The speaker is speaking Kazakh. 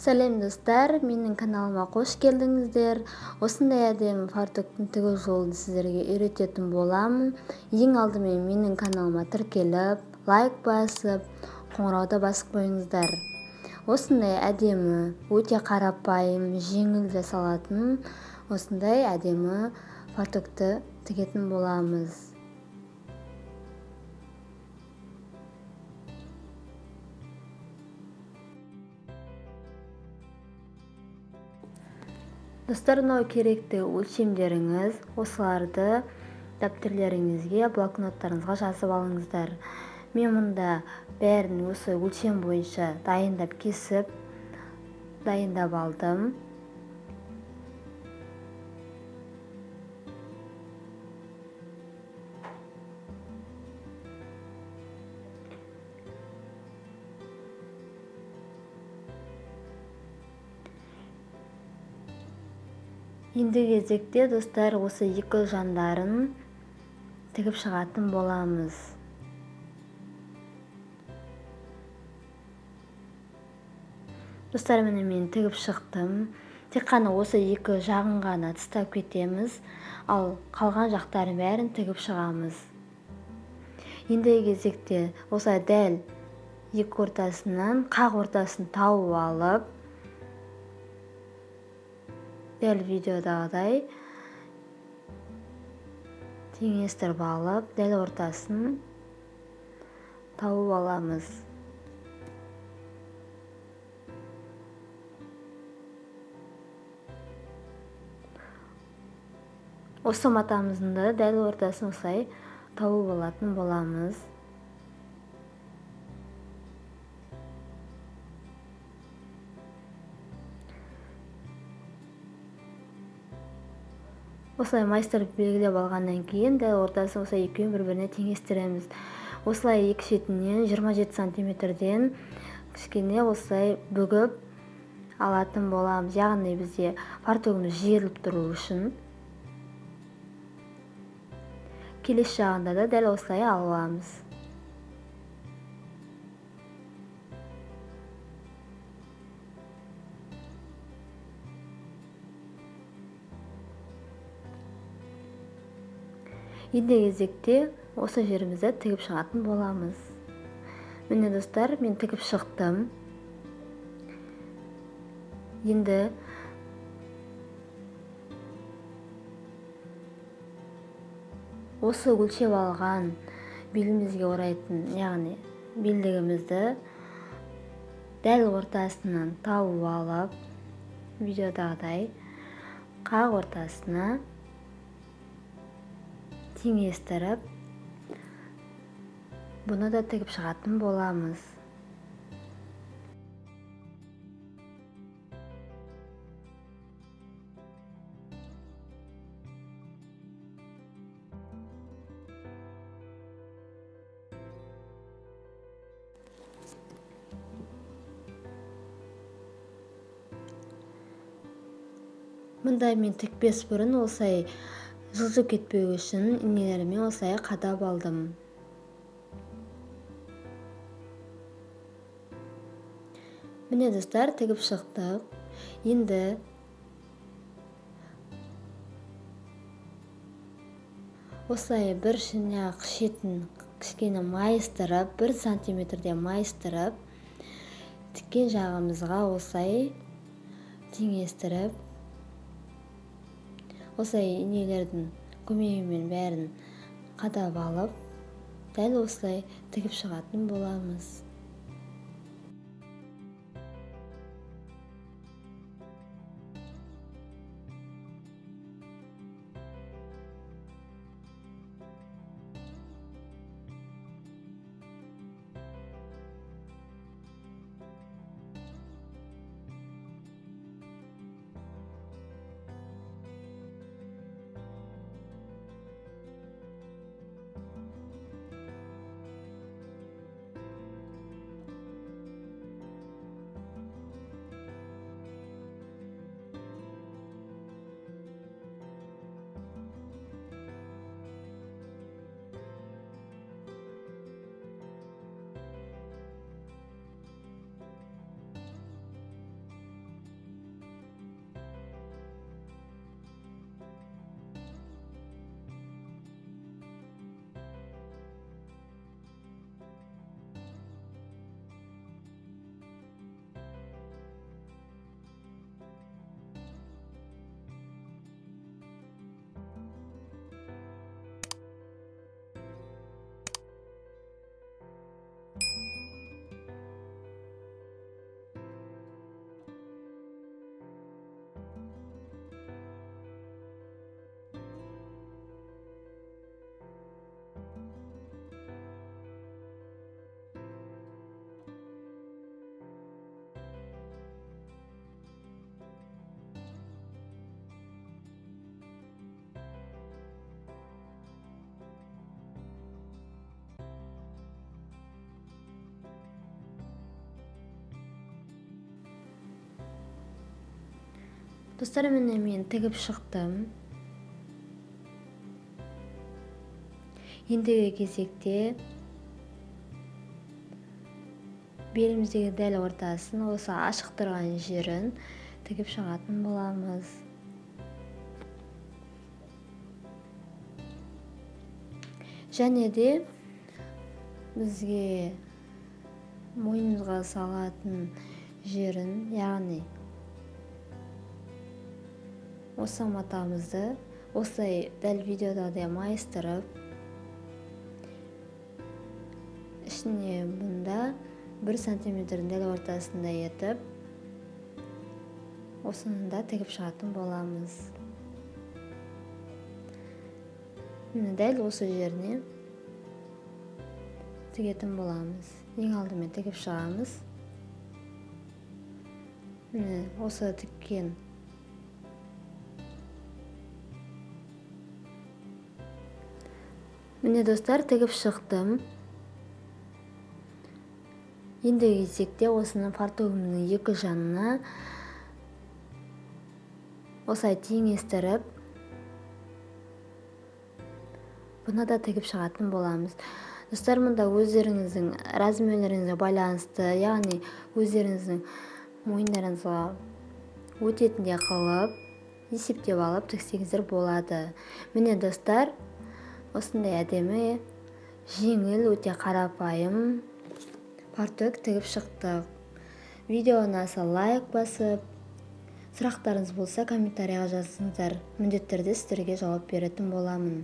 Сәлем достар, менің каналыма қош келдіңіздер. Осындай әдемі фартуктың тігу жолын сіздерге үйрететін боламын. Ең алдымен менің каналыма тіркеліп, лайк басып, қоңырауды басып қойыңыздар. Осындай әдемі, өте қарапайым, жеңіл жасалатын осындай әдемі фартукты тігетін боламыз. Достар, мынау керекті өлшемдеріңіз, осыларды дәптерлеріңізге, блокноттарыңызға жазып алыңыздар. Мен мұнда бәрін осы өлшем бойынша дайындап кесіп, дайындап алдым. Енді кезекте достар осы екі жандарын тігіп шығатын боламыз. Достар, міне мен тігіп шықтым. Тек қана осы екі жағын ғана тыстап кетеміз, ал қалған жақтарын бәрін тігіп шығамыз. Енді кезекте осы дәл екі ортасынан, қақ ортасын тауып алып, дәл видеодағыдай теңестіріп алып, дәл ортасын тауып аламыз. Осы матамыздың да дәл ортасын осылай тауып алатын боламыз. Осылай майыстырып белгілеп алғаннан кейін дәл ортасын осылай екеуін бір-біріне теңестіреміз. Осылай екі шетінен 27 сантиметрден кішкене осылай бүгіп алатын боламыз. Яғни бізде фартугіміз жиырылып тұру үшін. Келесі жағында да дәл осылай аламыз. Енді кезекте осы жерімізді тігіп шығатын боламыз. Міне достар, мен тігіп шықтым. Енді осы өлшеп алған белімізге орайтын, яғни белдігімізді дәл ортасынан тауып алып, видеодағыдай қақ ортасына теңестіріп, бұны да тігіп шығатын боламыз. Мұнда мен тікпес бұрын осылай жылжып кетпеу үшін инелеріме осылай қадап алдым. Міне достар, тігіп шықтық. Енді осылай бір шыныаяқ шетін кішкене майыстырып, 1 сантиметрде майыстырып, тіккен жағымызға осылай теңестіріп, осылай инелердің көмегімен бәрін қадап алып, дәл осылай тігіп шығатын боламыз. Достар, міне мен тігіп шықтым. Ендігі кезекте беліміздегі дәл ортасын, осы ашық тұрған жерін тігіп шығатын боламыз. Және де бізге мойнымызға салатын жерін, яғни осы матамызды осылай дәл видеодағыдай майыстырып, ішіне бұнда 1 сантиметрдің дәл ортасында етіп, осыны да тігіп шығатын боламыз. Міне дәл осы жеріне тігетін боламыз. Ең алдымен тігіп шығамыз. Міне осы тіккен міне достар, тігіп шықтым. Ендігі кезекте осыны фартугымның екі жанына осылай теңестіріп, бұны да тігіп шығатын боламыз. Достар, мұнда өздеріңіздің размерлеріңізге байланысты, яғни өздеріңіздің мойындарыңызға өтетіндей қылып есептеп алып тіксеңіздер болады. Міне достар, осындай әдемі, жеңіл, өте қарапайым фартук тігіп шықтық. Видео ұнаса лайк басып, сұрақтарыңыз болса комментарияға жазыңыздар. Міндетті түрде сіздерге жауап беретін боламын.